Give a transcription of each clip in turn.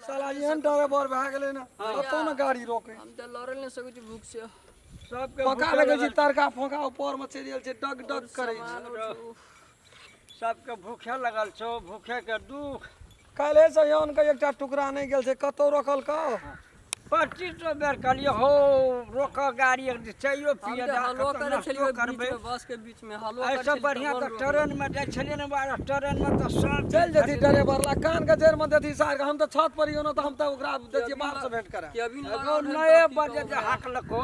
साला एहन ड्राइवर भए गेलै ने कतौ ने गाड़ी रोकै। हम तऽ लड़ल नहि सकै छी भूख से। सबके फोका लगै छै, तरका फोका ऊपर मे चलि गेल छै, डग डग करै छै। सबके भूखे लगल छौ, भूखे के दुख। काल्हि से यान के एकटा टुकड़ा नहि गेल छै, कतौ रोकल कौ? 25 बेर कहलियै हौ रोक गाड़ी, एक दिन चाइयो हम पिए तऽ दे, हलवा कतौ करै नाश्तो छलियै बीच करबै। मे, बस के बीच मे हलवा करै एहिसँ छलियै बढ़िआँ तब तऽ रोक। ट्रेनमे जाइ छलियै ने बारह, ट्रेनमे तऽ सब चलि जेती ड्राइवर ला कान के जड़ि मे देती सार के। हम तऽ छत पर ना, तऽ हम तऽ ओकरा दै छियै बाप से भेंट करा। केबिन एगो लागल रहै नए तब की बजे कहू जे हमरा। हाकलको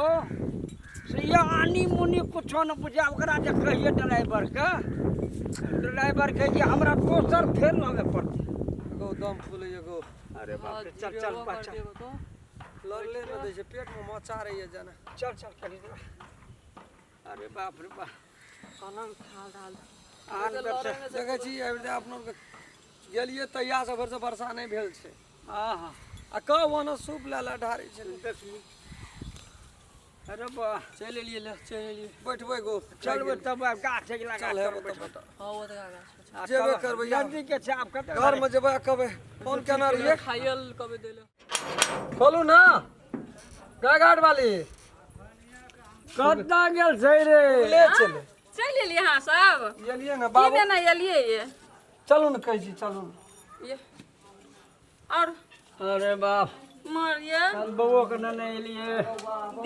से ये आनी मुनी कुछो न बुझा। ओकरा जे कहिए ड्राइवरके, ड्राइवरके जे हमरा दोसर फेर लाबे पड़तै। एगो दम फूलै एगो। अरे बाप रे, हाँ, चल चल जीरो बा कर चल। देबो तो। लड़ले नहि दै छै, पेट मे मचा रहैया जेना। चल चल कनी देर। अरे बाप रे बाप। पलंग थाल धाल। आन तऽ बेर से लड़े नहि सकै। देखै छी आबि अपना आरके गेलियै तहिया से भरि से वर्षा नहि भेल छै। हाँ हाँ। आ कब ओना सूप लए लए ढारै छै। देखली, अरे बा। चलि एलियै, ले चलि एलियै। बैठबै गो? चलबै तब आब गाछ एक लगा चल हेबो बैठबै। तब। हाँ, ओ तऽ गाछ छै। आ जेबे तब करबै यार। नजदीके छै आब कते घर मे जेबै आ कहबै फोन केना रहियै। खायल कबे देले। खोलू ना गाय घाट वाली। कतऽ गेल छै रे? ले चले। चलि एलियै अहाँ सब? गेलियै ने की बाबू। देने एलियै ये? चलू ने, कहै छी चलू ने। ये और अरे बाप। मर ये। कल बउओ के नेने एलियै।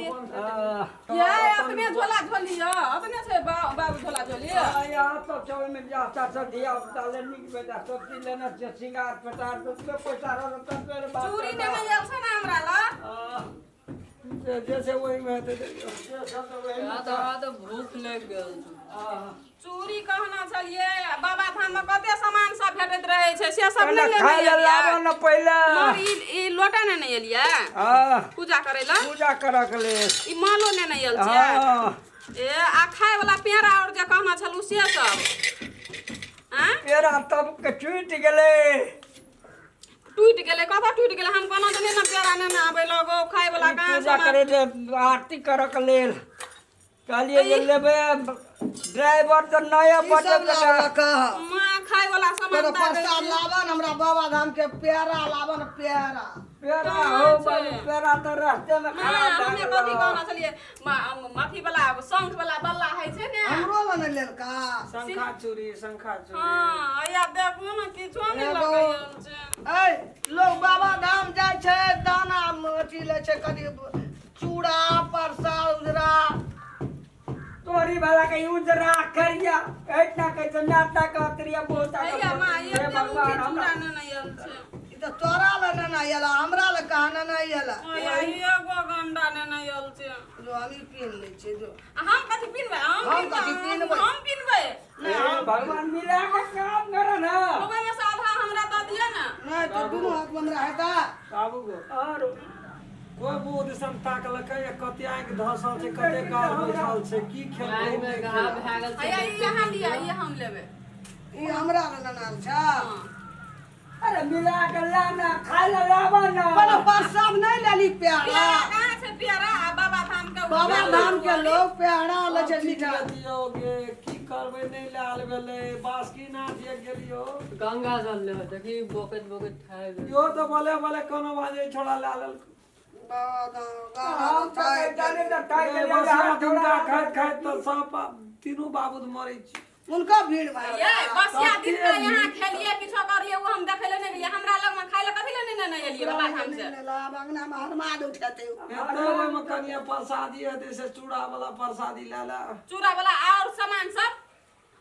ये अपने झोला झोली ये अपने छै, बाबू झोला झोली। यहाँ सब छै, ओहिमे बियाह सब धिया पुता ले नीक बेजा सब चीज लेने छियै, सिंगार पेटार जतबे पैसा रहल ततबे रे बाप। चूड़ी नेने आयल छै ने हमरा लग? जे जे छै ओहिमे हेतै देखियौ। जे सब तऽ ओहिमे। यहाँ तऽ हमरा तऽ भूख लागि गेल छै। चूड़ी कहना छलियै, आ बाबा धाम मे कते सामान सब भेटैत रहै छै, से सब पहिले नहि लेने खाय लए एलियै? लाबऽ ने पहिले। मर ई लोटा नेने एलियै? हाँ। पूजा करै लए? पूजा करऽ के लेल। ई मालो नेने आयल छै? हाँ। ए आ खाय वाला पेड़ा और जे कहना छलू से सब आँय? पेड़ा तब के टूटि गेलै। टूटि गेलै? कतऽ टूटि गेलै? हम कहना छलियै ने पेड़ा नेने आबै लगो खाय वाला। ई कहाँ पूजा सामान? करे जे आरती करऽ के लेल कहलियै जे लेबै, ड्राइवर तऽ नया ई बजल। सब लाबऽ कह। माँ खाय वाला सामान कोनो ताकै प्रसाद छी। लाबन, हमरा बाबा धाम के पेड़ा लाबन, पेड़ा। पेड़ा कहाँ हो छै? बाबू, पेड़ा तऽ रास्ते में माँ खराब भए हमे कथी गेल। कहना छलियै, अथी वाला शंख वाला बल्ला होइ छै ने। हमरो लए नहि लेलका? शंखा चूड़ी, शंखा चूड़ी। हाँ, आया देखू ने, किछो नहि एगो- लगैल छै। ऐ लोग बाबा धाम जाइ छै, दाना अथी लै छै, कथी चूड़ा प्रसाद उजरा। तोरी वाला के उजरा करिया एतना कहै छै, नाता कहतरिया बहुत। हैया माँ, हे एते भगवान, मुठी हमरा चूड़ा नेने आयल छै। ई तऽ तोरा लए नेने आयल, हमरा लए कहाँ नेने आयल? हैया एगो गंडा नेने आयल छै। जो हम ई पीन लै छियै, जो। आ हम कथी पिनबै? हम हम कथी पिनबै? हम पिनबै। हे भगवान, मिला के काम कर ना। ओहिमे से आधा हमरा दऽ दिअ ने। नहि तऽ दुनू हाथमे हमरा हेता। बाबू गो। और कोइ बुध सन ताकलकै या कते आँखि धसल छै, कते गाल बैठल छै, की खेलकै गाय मे नहि घाव खेलकै। भए गेल छै। हैया ई अहाँ लिअ, ई हम लेबै। ई हमरा लए नेने आयल छै? अरे मिला के ला ना, खाय ले लाबा ना। कोनो प्रसाद नहि लेली? पेड़ा। पेड़ा कहाँ छै पेड़ा? आ बाबा धाम के बाबा धाम के लोग पेड़ा लै छै, मीठा। दियौ गे, की करबै, नहि लायल भेलै। बासुकीनाथ जे गेलियौ। गंगा जल ले, देखी बोकैत बोकैत खाइ गेल। इहो तऽ बोले बोले कोनो बाजे छोड़ा लए लेलकै। बाबा धाम हम तऽ जाने तऽ खाय के लिए बसिया हाथ दिनका जोड़ा। खाइत खाइत तऽ सब तीनू बाबू मरै छी। हुनका भीड़ भाड़। ये बसिया दिन का यहाँ खेलिए किछो करिए, ओ हम देखै लए नहि गेलियै। हमरा लग मे खाय लए कथी लए नहि नेने एलियै बाबा धाम से? अंगना मे हरमाद उठेतै। एते ओहिमे कनिए प्रसादी हेतै से चूड़ा वाला प्रसादी लए ले। चूड़ा वाला और सामान सब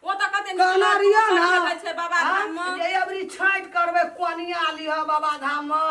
ओ तऽ कते नीक कहना लड्डू रहियो सब ना भेटै छै बाबा धाम मे। जे अबरी छठि करबै, कोनिया लिह बाबा धाम मे,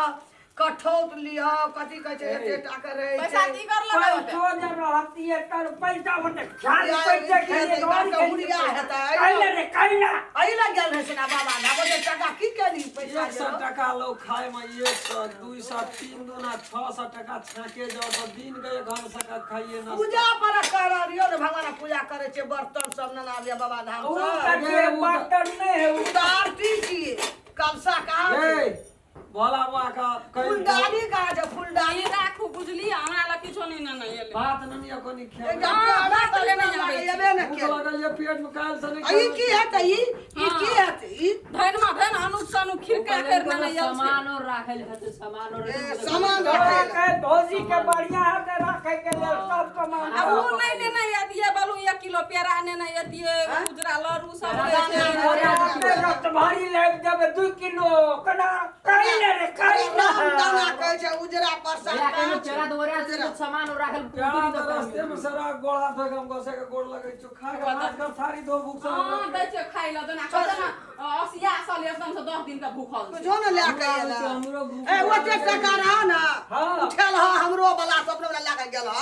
कठौत लिह, कथी कहै छै, एते टा के रहै पैसा छै। की कर लगबै? पैसो जे रहतियै तर पैसा होते खाली या पैसा ई खेलियै खेतै, तऽ और तऽ खेलियै। हुरिया हेतै। कैले रे कैला? एहि लए गेल रहै छै ने बाबा धाम, ओते टका की केली पैसा? 100 टका लो खाय में, 100, 200, तीन दूना 600 टका छाके जाओ तो दिन के एक हम सका खाइए ना। पूजा पर कर रहियो ने, भगवान पूजा करै छै, बर्तन सब नेने आबियै बाबा धाम उ से। कते बर्तन नहि है उ। ओ तऽ आरती छियै, कलशा कहाँ छै? ए भोला बाबा का कहीं फुलडाली कहाँ छै फुलडाली? ई राखू, बुझलियै? हमरा लग किछो नहि नेने एलै। भात नहीं कोनी खेबै। एकटा हाँ, पेड़ा भात तऽ लेने आबै छी। एबे ने भूख केल। लगल ये पेट में, काल से नहीं आ ई की हेतै? ई ई की हेतै ई? धनमा धन अनुप सनु खिरका कर ने आयल छै। सामान और राखल हेतै, सामान और। ए, सामान तोरा रखै लए। के भौजी के बढ़िया हेतै राखै के लेल सब सामान। आ उ नहि लेने अतियै बलू, 1 किलो पेड़ा नेने अतियै, उजरा लड्डू सब रहै छै। अरे अपने रक्त भारी लाबि देबै 2 किलो, केना कही ने रे, कही ने। राम दाना कहै छै उजरा प्रसाद भैया कहाँ के छै? पेड़ा दोरा छै, सामान और राखल। क्या तऽ रास्ते में सारा गोड़ हाथ धोइ के हम गोसे के गोड़ लगै छौ, खा के हाथ कर थारी धो, भूख से हाँ, दै छै खाइ लए दोना कहै ने असिया साल एकदम से 10 दिन के भूखल छै। बुझो ने लए के एला। हमरो भूख। ए, ओते टका रह ने हाँ। उठेल ह, हमरो वाला सब अपने वाला लए के गेल ह।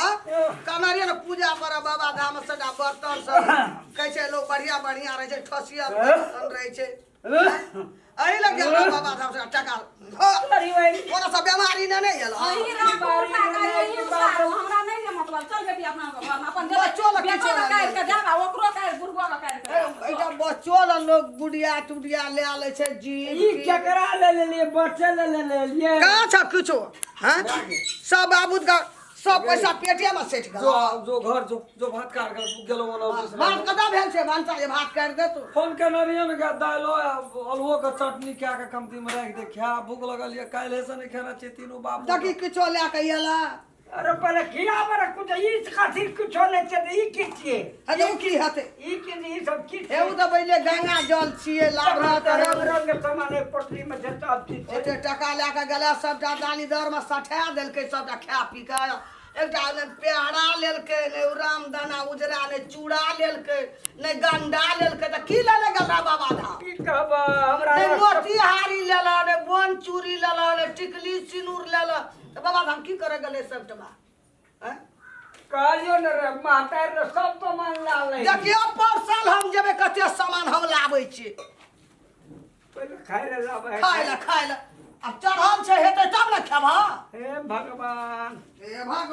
कहने रहियै ने पूजा पर बाबा धाम सबटा बर्तन सब कहै छै लोग बढ़िया बढ़िया रहै छै, ठसिया बर्तन रहै छै, एहि लए गेल रह बाबा धाम से टका। ओना सब बेमारी ने नहि एल। अहीं राखू, उठा के अहीं उतारू, हमरा नहि ये मतलब। चल बेटी, अपना घरमे अपन जेबै। बच्चो लए बेटो किछो के नहि। काटि के जायब आ ओकरो काटि, बुढ़बो के काटि के जायब। एकटा बच्चो लए लोग गुड़िया टुडिया लए लै छै जी। ई केकरा ले लेलियै? बच्चे ले ले लेलियै। कहाँ छ किछो? हाँ, सब बाबू के सब पैसा पेटे में सटि गेल। जो जो घर जो जो भात काट के गेलो ओना। भात कतऽ भेल छै भनसा जे भात काटि दे तू? फोन केने रहियै ने, दालि आ आलुओ के चटनी कए के कमती में राखि दे, खा, भूख लगल ये, काल्हि से नहि खेना छै तीनू बाप। देखी, किछो लए के अयला? अरे पहिले खिलाबे रे कुछ, ई खातिर कुछो नहि छै तऽ ई की छियै? हे, ओ की हेतै? ई की, ई सब की? हे, ओ तऽ पहिले गंगा जल छियै, लाभ रंग रहत। रंग के सामान एक पोटली में छै, सब चीज छै। ओते टका लए के गेलै, सबटा दाली दर में सठा देलकै सबटा खा पी के। एकटा ने पेड़ा लेलकै, ने ओ रामदाना उजरा, ने चूड़ा लेलकै, ने गंडा लेलकै, तऽ की लेने गेल रहा बाबा धाम? की कहब हमरा? ने मोतिहारी लेला, ने बन चूड़ी लेला, ने टिकली सिनूर लेला, तऽ बाबा धाम की करे गेलै सबटा, आँय? कहलियो ने रे माता रे, सब सामान ला ले। देखियौ, पर साल हम जेबै, कते सामान हम लाबै छी। पहिले खाय ले लाबै। खाय लए, खाय लए। आब चढ़ल छै, हेतै तब ने खेबह। हे भगवान। हे भगवान।